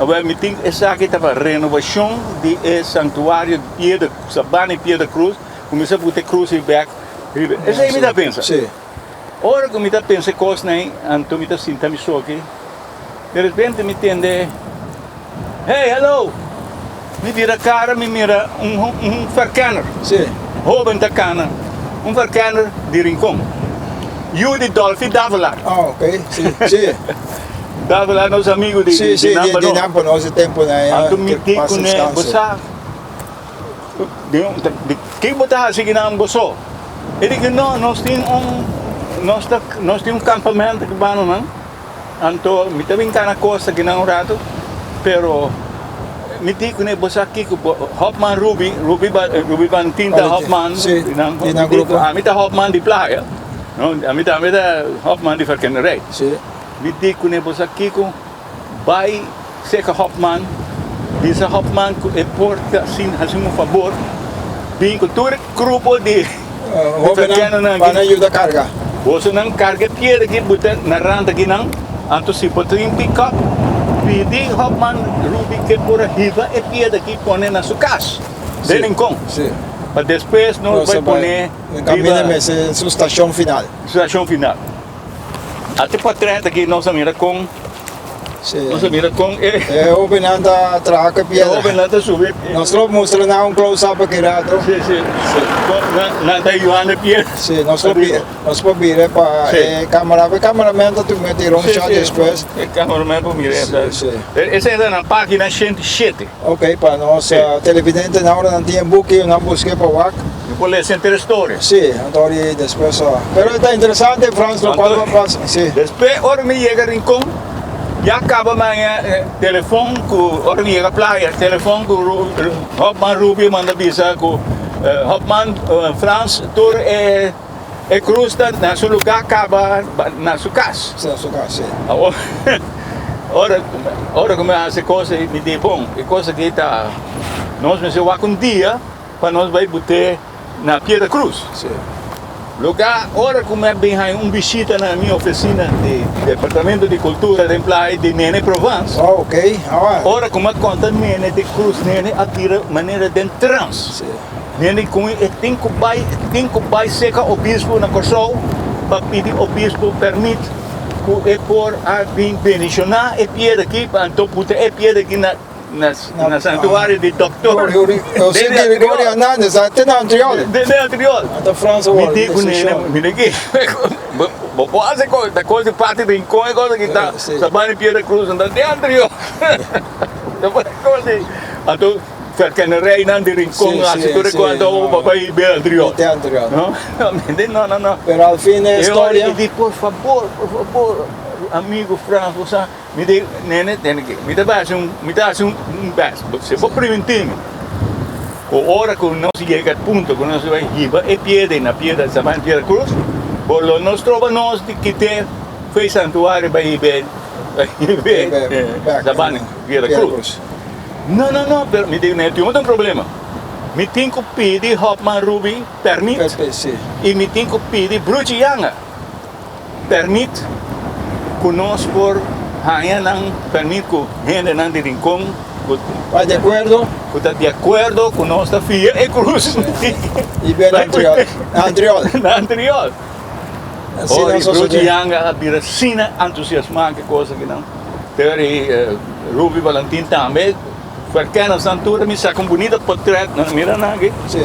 Awor mi tin esaki ta pa renovashon di e santuario di Piedra, Sabana di Piedra Cruz. Kuminsá buta e krus ei bèk riba. Esei mi ta pensa. Ora ku mi ta pensa e kosnan ei, anto mi ta sinta mi soki. De repente mi tende, Hey, hello! Mi bira kara, mi mira un un verkenner. Hoben ta kana. Un verkenner di Rincon. Yu di Dolfi Davelaar. Oh, ok. Si, si. Davelaar, nos amigu di Si, si, di di Nampa nos e tempunan ei. Anto mi di kuné, bo sa. Di ke bo ta hasi kinan bo so? E di ku no, nos tin un nos ta nos tin un kampamento ki bano nan, anto mi ta bin kana kosta kinan un ratu, pero mi di kuné bo sa kiko bo Hopman Ruby, Ruby Ruby Bantin ta Hopman di nan grupo, ami ta Hopman di playa, no, ami tambe ta Hopman di verkenderij. Mi di kuné bo sa kiko. Bai seka Hopman, bisa Hopman ku e por ta sin hasi un fabor, bin ku tur e grupo di Hobennan pa nan yuda karga. Boso nan karga e piedra ki buta na rand akinan, anto si bo tin pick-up, pidi Hopman Ruby ke por a hiba e piedra ki pone na su kas den Rincon, pa despues nos bai pone riba su stashon final. Stashon final. Ate portret aki nos a mira kon nos a mira kon e E hobennan ta traha ku e piedra. E hobennan ta subi. Nos lo mustra nan un close up aki rato. Si si. Kon nan ta yuhando e piedra. Si nos lo nos por bira pa e camera e cameraman ta tuma tira un shot despues. E cameraman por mira Si si. Esei ta na pagina 107. Ok pa nos televidentenan ora nan tin e buki nan busk'e pa wak. Mi por lesa henter e storia. Sí, anto di despues a. Pero e ta interesante Frans locual bo pasa. Sí. Despues ora mi yega Rincon ya caba maña telefon cu ora mi yega playa telefon cu Hopman Rubio manda bisa cu Hopman Frans tur e e cruz ta na su lugar caba na su cas. Sí, na su cas, sí. Awor ora ora cu mi haci e cos mi di bon e cos aki ta nos mester wak un dia. Pa nos bai but'é na Piedra Cruz. Lugá ora ku mi a bin haña un bishita na mi ofisina di Departamento di Kultura den Playa di Nene Provence. Ora ku mi a konta Nene di Cruz, Nene a bira manera den trans. Nene ku mi e tin ku bai, e tin ku bai seka obispo na Kòrsou pa pidi obispo pèrmit ku e por a bin bendishoná e piedra aki pa anto buta e piedra aki na. Na santuario di Doctor José Gregorio Hernandez, te na Antriol. Te na Antriol. Ata Frans awor. Mi di ku nene, mi di ki, bo por hasi kos, ta kos di parti Rincon e kos aki ta, Sabana di Piedra Cruz, ta te Antriol. Ta por kos di, anto verkennerijnan di Rincon hasi tur e kos, anto bo bai be Antriol. Te Antriol. No, mi di no, no, no. Pero al fin e historia. Mi di por fabor, por fabor, amigo Frans, bo sa. Mi di, Nene, tene ki, mi ta bai hasi un, mi ta hasi un bes. Si bo primintí mi ku Ku ora ku nos yega e punto ku nos bai hiba e piedra na piedra Sabana Piedra Cruz, bo lo no stroba nos di kit'é fo'i santuario bai hib'é bai hib'é Sabana Piedra Cruz. No, no, no, pero mi di, no tin otro problema. Mi tin ku pidi Hopman Ruby pèrmit i mi tin ku pidi Bruchi Yanga pèrmit ku nos por haña nan pèrmit ku hendenan di Rincon ku Ta di akuerdo. Ku ta di akuerdo ku nos ta fia e krus. I ben na Antriol. Na Antriol. Na Antriol. Ora i Bruchi Yanga a bira asina entusiasmá ku e kos akinan. Pero i Ruby Valentin tambe. Ferkèn nan tur mi saka un bunita portret. Mira nan aki. Sí.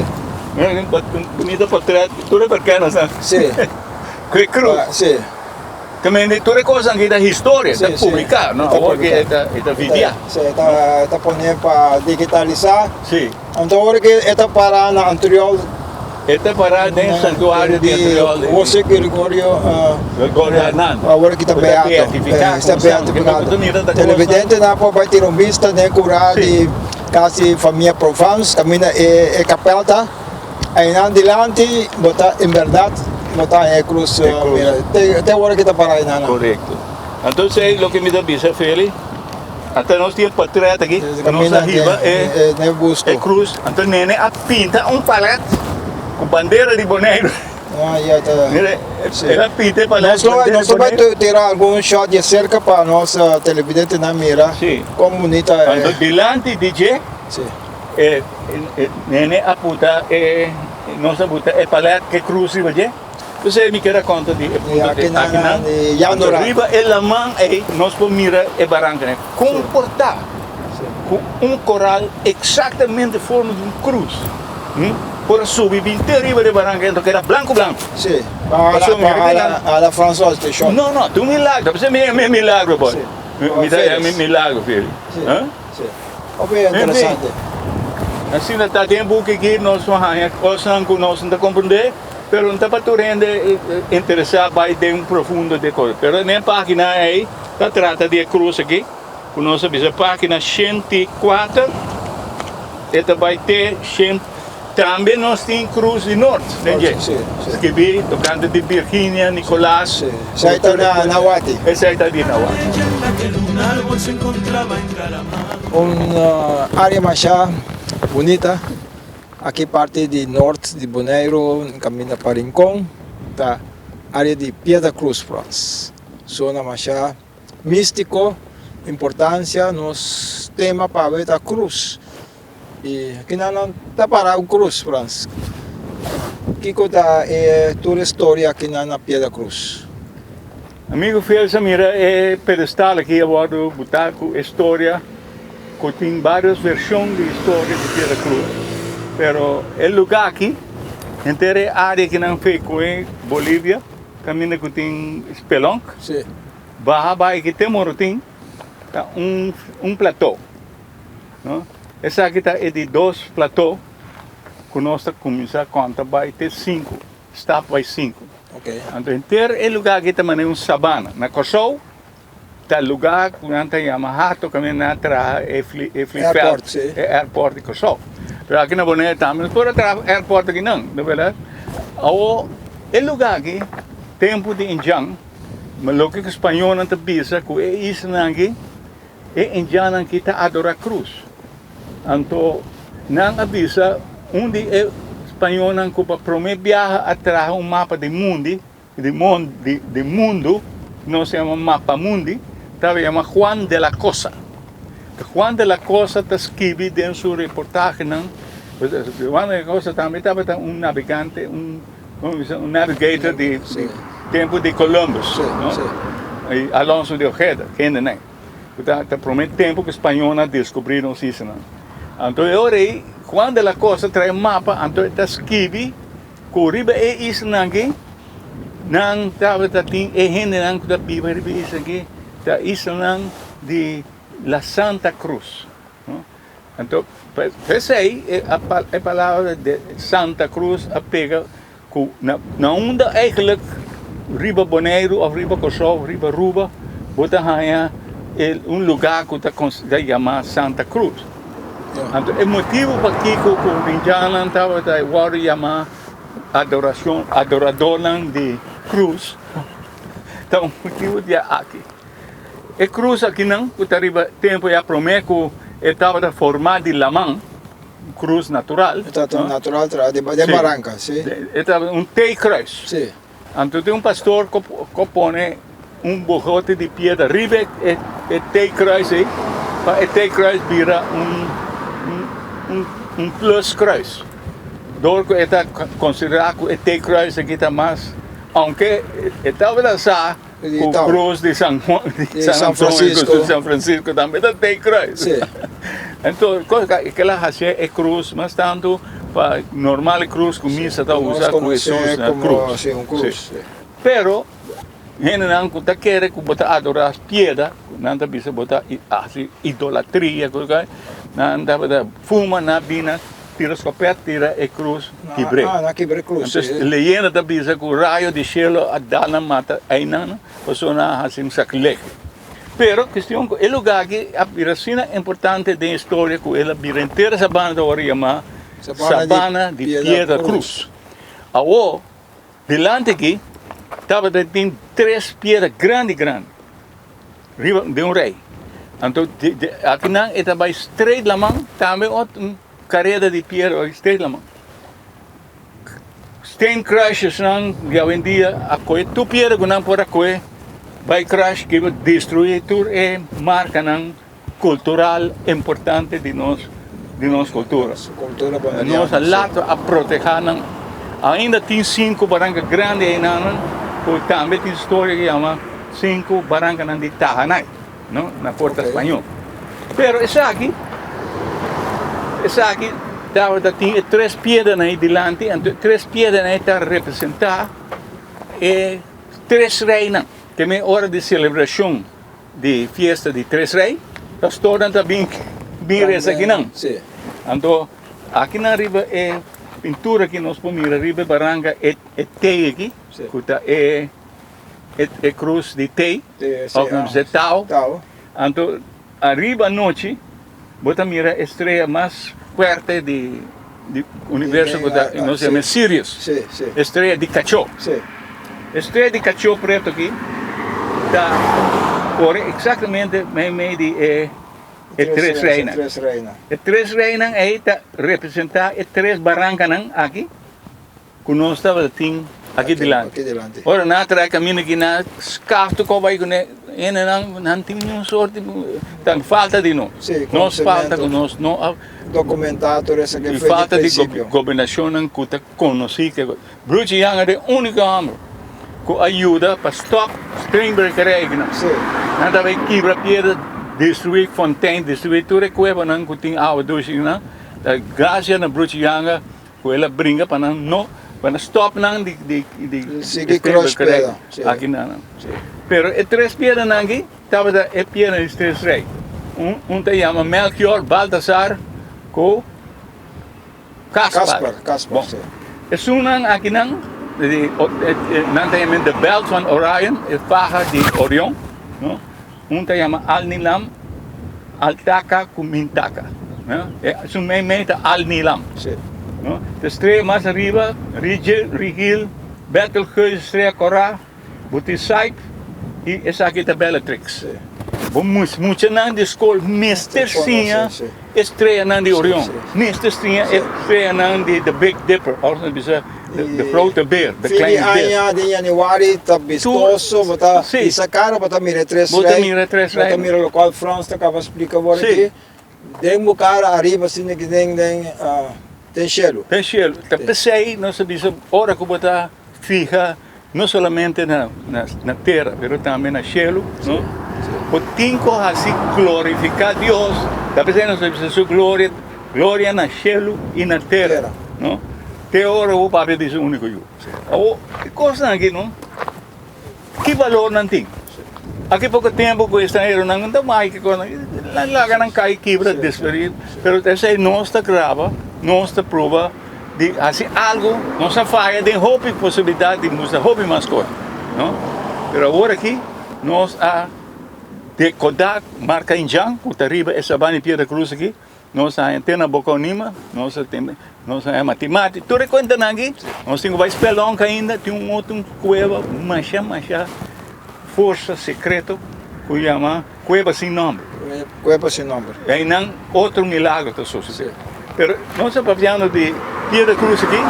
Mira un bunita portret. Tur e ferkèn nan. Sí. Ku e krus. Sí. Te mende tur e kosnan aki ta historia, ta publiká, no? Awor ke e ta e ta viviá. Sí, e ta e ta pone pa digitalisá. Sí. Anto awor ke e ta pará na Antriol. E ta pará den santuario di Antriol. Di José Gregorio. Gregorio Hernando. Awor ki ta beato. Beatifiká. Ta beatifiká. Televidentenan por bai tira un bista den kurá di kas di famia Provence kaminda e kapèl ta. Einan dilanti bo ta en berdad bo ta haña e cruz mira te te ora ki ta para einan. Korekto. Anto esei loke mi ta bisa Feli, ata nos tin e portret aki ku nos a hiba e e cruz, anto nene a pinta un palet ku bandera di Boneiru. Mira el a pinta e palet ku bandera di Boneiru. Nos lo bai tira algun shot di aserka pa nos televidentenan mira kon bunita e. Anto dilanti di dje. E nene a puta e nos a buta e palet ke krus riba dje. P'esei mi keda konta di e punto di akinan. Anto riba e laman ei nos por mira e barankanan komportá ku un koral eksaktamente forma di un krus por a subi bin te riba di e baranka anto keda blanku blanku. No no ta un milagro p'esei mi yama e milagro boy. Mi ta yama e milagro Feli. Hopi interesante. Asina ta den buki aki nos no haña kosnan ku nos no ta komprendé, pero no ta pa tur hende interesá bai den profundo di e kos. Pero den e página ei ta trata di e krus aki ku nos a bisa página 104 e ta bai te shen. Tambe nos tin krus di nort den dje, skibí tokante di Virginia Nicolaas. Esei ta na Nawati. Esei ta di Nawati. Un área masha bunita aki parti di nort di Boneiru kaminda pa Rincon ta área di Piedra Cruz Frans. Zona masha místiko, importansia nos tema pa awe ta krus. I kinan nan ta para un krus, Frans? Kiko ta e tur e storia akinan na Piedra Cruz? Amigo fiel sa mira e pedestal aki a wordo buta cu e storia cu tin varios version di historia di Piedra Cruz pero e lugar aki henter e area ki nan fe cu e Bolivia caminda cu tin spelonk baha bay ki te Morotin ta un un plateau. No? Esaki ta e di dos plato ku nos ta kuminsá konta bai te sinku, stap bai sinku. Anto henter e lugá aki ta manera un sabana. Na Kòrsou ta lugá ku nan ta yama Hato kaminda nan a traha e vliegveld, e airport di Kòrsou. Pero aki na Bonaire tambe nos por a traha airport akinan, no bèrdat? Awor e lugá aki tempu di indjan, loke ku spañolnan ta bisa ku e islanan aki, E indiannan ki ta adora krus. Anto nan a bisa un di e spañolnan ku pa promé biaha a traha un mapa di mundi, di di di mundu, nos yama mapa mundi, tabata yama Juan de la Cosa. Juan de la Cosa ta skibi den su reportahenan, Juan de la Cosa tambe tabata un nabegante, un un navigator di tempu di Columbus, no? I Alonso de Ojeda, kendenan. Ku ta ta promé tempu ku spañolnan a deskubrí nos islanan. Anto e ora ei Juan de la Cosa trae un mapa, anto e ta skibi ku riba e islanan aki nan tabata tin e hendenan ku ta biba riba e isla aki ta islanan di la Santa Cruz. Anto p'esei e palabra di Santa Cruz a pega ku na unda eigenlijk riba Boneiru òf riba Kòrsou òf riba Aruba bo ta haña un lugá ku ta yama Santa Cruz. Anto e motibu pakiko ku indjannan tabata wòrdu yamá adorashon, adoradónan di krus, ta un motibu di aki. E krus akinan ku ta riba tempu ya promé ku e tabata formá di laman, un krus natural. E tabata natural traha den baranka, si. E tabata un T-kruis. Si. Anto tin un pastor ku pone un bohote di piedra riba e T-kruis ei pa e T-kruis bira un pluskruis. Dor ku e ta konsiderá ku e T-kruis aki ta mas, ounke e tabata sa ku krus di San Juan, di San Antonio, San Francisco tambe ta T-kruis. Anto kila hasi e krus mas tantu. Pa normal e cruz cu misa ta usa cu Jesus na cruz. Si. Pero hendenan cu ta kere cu bo ta adora piedra, nan ta bisa bo ta haci idolatria, nan tabata fuma, nan bina tira scopet tira e cruz kibre. Entonces leyenda ta bisa cu rayo di cielo a dal nan mata eynan pasobra nan a haci un sacrilegio. Pero cuestion cu e lugar aki a bira asina importante den historia cu el a bira henter sabana ta worde yama Sabana di Piedra Cruz. Awor dilanti aki tabata tin tres piedra grandi grandi riba den un rei. Anto akinan e ta bay straight laman tambe otro un careda di piedra bay straight laman. Steen crushers-nan di awendia a kohe tur piedra ku nan por a kohe bai crush ki bo destruí tur e markanan kultural importante di nos di nos kultura. Nos a lato a protehá nan. Ainda tin sinku baranka grandi einan ku tambe tin storia ku yama sinku barankanan di Tahanay. No, na porta spañó. Pero esaki, esaki tabata tin e tres piedranan ei dilanti, anto e tres piedranan ei ta representá e tres reinan. Te me ora di selebrashon di fiesta di tres rei, pastornan ta bin bin resa akinan. Anto akinan riba e pintura ki nos por mira riba e baranka e T aki, ku ta e e krus di T. Of nan bisa tau. Anto ariba anochi bo ta mira e strea mas fuerte di universo ku ta nos yama Sirius. E strea di kachó. E strea di kachó preto aki ta kore eksaktamente meimei di e tres reinan. E tres reinan ei ta representá e tres barankanan aki. Ku nos tabata tin aki dilanti. Ora nan a trae kaminda aki nan a skaf tur kos bai kuné. Hendenan nan tin un sorti tan falta di nos. Nos falta ku nos no a Dokumentá tur esaki for di prinsipio. Falta di gobernashonnan ku ta konosí ke Bruce Young a e úniko hòmber ku a yuda pa stòp steenbrekerij akinan. Nan tabata kibra piedra, destruí fontein, destruí tur e kuebanan ku tin awa dushi akinan. Grasia na Bruce Young Ku el a bringa pa nan no, pa nan stòp nan di di di Sigui crush piedra. Si. Aki nan. Si. Pero e tres piedranan aki tabata e piedra di tres rei. Un un ta yama Melchior, Baltasar ku Caspar. Caspar, Caspar, Bon. si. Esunnan akinan di nan ta yama the belt van Orion, e faha di Orion, no? Un ta yama Alnilam, Altaka ku Mintaka. Su meimei ta Alnilam. De strea mas ariba, Rigel, Rigil, Betelgeuse, strea kòrá, bo tin Saip i esaki ta Bellatrix. Bo muchanan di skol mester siña e streanan di Orion, mester siña e streanan di The Big Dipper, òf nan bisa De Grote Beer, De Fin di Kleine Beer. aña den januari ta bistoso, bo ta hisa kara, bo ta mira e tres Bo ta rei, mira e tres bo ta rei. mira lokual Frans ta kaba splika awor aki. Den bo kara ariba asina ki den den den shelu. Den shelu. Ta p'esei nos ta bisa ora ku bo ta fiha no solamente na na tera pero tambe na shelu, no? Bo tin ku hasi glorifiká Dios. Ta p'esei nos ta bisa su gloria, gloria na shelu i na tera, no? Te ora bo papia di su úniko yu. Awor, e kosnan aki, no? Ki balor nan tin? Aki poko tempu ku estranheronan no ta mai ki kosnan, nan laga nan kai kibra, destruí. Pero esei nos ta graba, nos ta proba di hasi algu, nos a faya den hopi posibilidat di mustra hopi mas kos, no? Pero awor aki nos a dekodá marka Indjan ku ta riba e Sabana di Piedra Cruz aki. Nos a haña te na Boca Onima, nos a tin, nos a haña Matimati, tur e kuentanan aki, nos tin ku bai Spelonk ainda, tin un otro kueba masha masha forsa sekreto ku yama Kueba Sin Nomber. Kueba Sin Nomber. Einan otro milagro ta sosodé. Pero nos ta papiando di Piedra Cruz aki,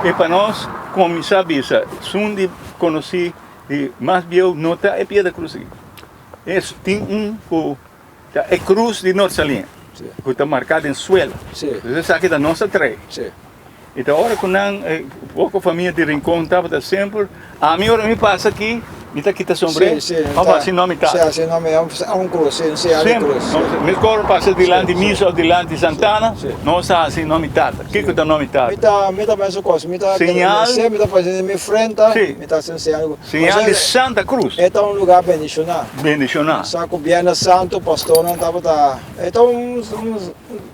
i pa nos kuminsá bisa, esun di konosí di mas bieu no ta e Piedra Cruz aki. Es tin un ku Ta e krus di Nort Saliña ku ta marká den suela. Entonces esaki ta nos a trae. I ta ora ku nan poko famia di Rincon tabata semper, ami ora mi pasa aki mi ta kita sombré òf hasi nòm mi tata. Semper mi kor pasa dilanti misa òf dilanti Santana nos ta hasi nòm mi tata. Kiko ta nòm mi tata? Señal. Señal di Santa Cruz. E ta un lugar bendishoná. Bendishoná. Sa ku Biernes Santu pastornan tabata, e ta un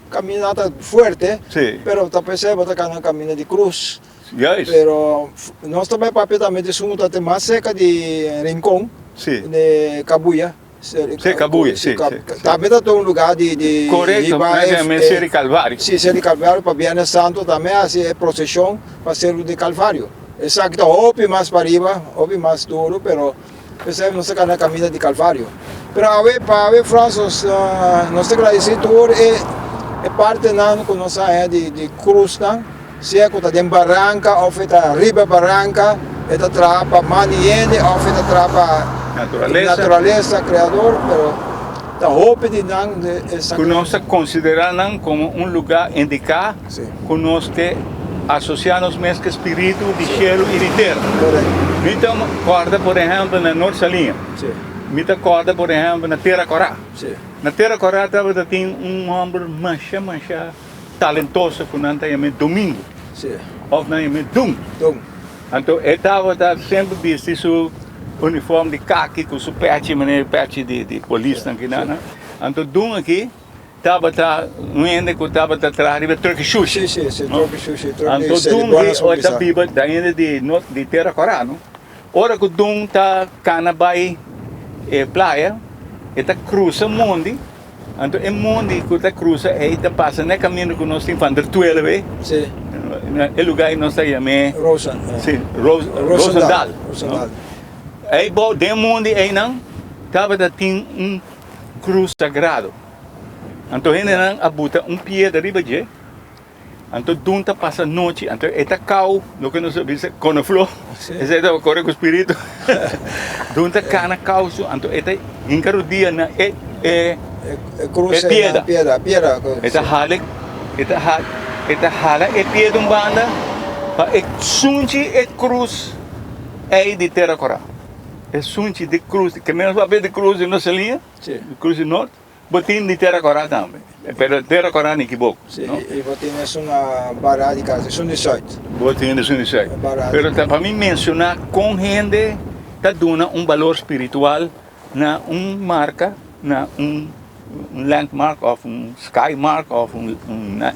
kaminata fuerte, Sí. pero ta p'esei bo ta kana un kaminda di krus. Juist. Pero nos ta bai papia tambe di esun ku ta te mas serka di Rincon, Sí. di Kabuya. Sí, Kabuya, sí, sí. Tambe ta un lugar di di Korekto, hiba e e Seru di Kalvario. Sí, Seru di Kalvario pa Biernes Santo tambe hasi e proseshon pa Seru di Kalvario. Esaki ta hopi mas pariba, hopi mas duru, pero p'esei nos ta kana kaminda di Kalvario. Pero awe, pa awe Frans, nos nos ta gradisí tur e e partenan ku nos a haña di di krusnan, sea ku ta den baranka òf e ta riba baranka, e ta traha pa man di hende òf e ta traha pa Naturalesa. naturalesa, Kreador, pero ta hopi di nan Ku nos ta konsiderá nan komo un lugá indiká. Ku nos ke asosiá nos mes ku e spiritu di shelu i di tera. Mi ta kòrda por ehèmpel na Nort Saliña. Mi ta kòrda por ehèmpel na Tera Kòrá. Na Tera Kòrá tabata tin un hòmber masha masha talentoso ku nan ta yam'é Domingo òf nan yam'é Dun. Anto e tabata semper bisti su uniform di kaki ku su pèchi manera e pèchi di polisnan kinan. Anto Dun aki. Tabata un hende ku tabata traha riba truck shushi. Si, si, si, truck shushi, truck Anto di Dun Buena di Sonrisa. ta biba ta hende di no di Tera Kòrá, no? Ora ku Dun ta kana bai e playa, e ta krusa mondi, anto e mondi ku ta krusa ei ta pasa na e kaminda ku nos tin Van der Twele ei. Si. Na e lugá ei nos ta yam'é. Rosen. Si, Ros Rosendal. Rosendal. Rosendal. Ei bou den mondi einan tabata tin un krus sagrado. Anto hendenan a buta un piedra riba dje, anto dun ta pasa nochi, anto e ta kau, loke nos a bisa konofló, esei tabata kore ku spiritu, dun ta kana kau su, anto e ta hinka rudia na e e piedra, e ta hala e ta hala e ta hala e piedra un banda pa e sunchi e krus ei di tera kora, e sunchi di krus, ke menos papia di krus di nos liña. Sí. Cruz di Nort, bo tin di Tera Kòrá tambe, pero Tera Kòrá ni kiboko, Sí, no? i bo tin esun na Barra di Casa, esun di Zuid. Bo tin esun di Zuid. Barra di. Pero ta pa mi menshoná kon hende ta duna un balor spiritual na un marka, na un landmark òf un skymark òf un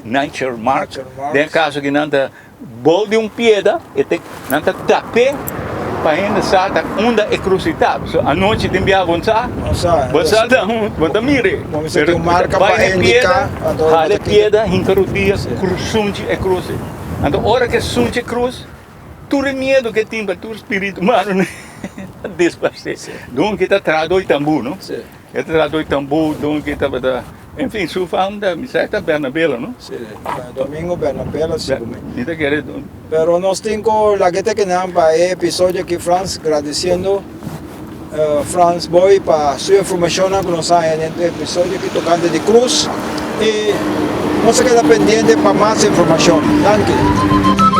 nature mark. Nature mark. Den e kaso aki nan ta Bou di un pieda e te nan ta tap'é pa hende sa ta unda e krusitá. So anochi tin bia bon sa, bon sa ta un bo ta mir'é. Pero bai na e pieda, hala e pieda, hinka rudia, sunchi e krus. Anto ora ke sunchi e krus, tur e miedu ke tin pa tur spiritu malo ta disparsé. Dun ki ta traha doi tambú no. E ta traha doi tambú, dun ki tabata. En fin, su fam ta, mi sa e ta Bernabela, no? Si, Domingo Bernabela, si ku mi. Mi ta kere. Pero nos tin ku laga te kinan pa e episodio aki, Frans, gradisiendo Frans Boy pa su informashonnan ku nos a haña den e episodio aki tokante di krus i nos a keda pendiente pa mas informashon. Danki.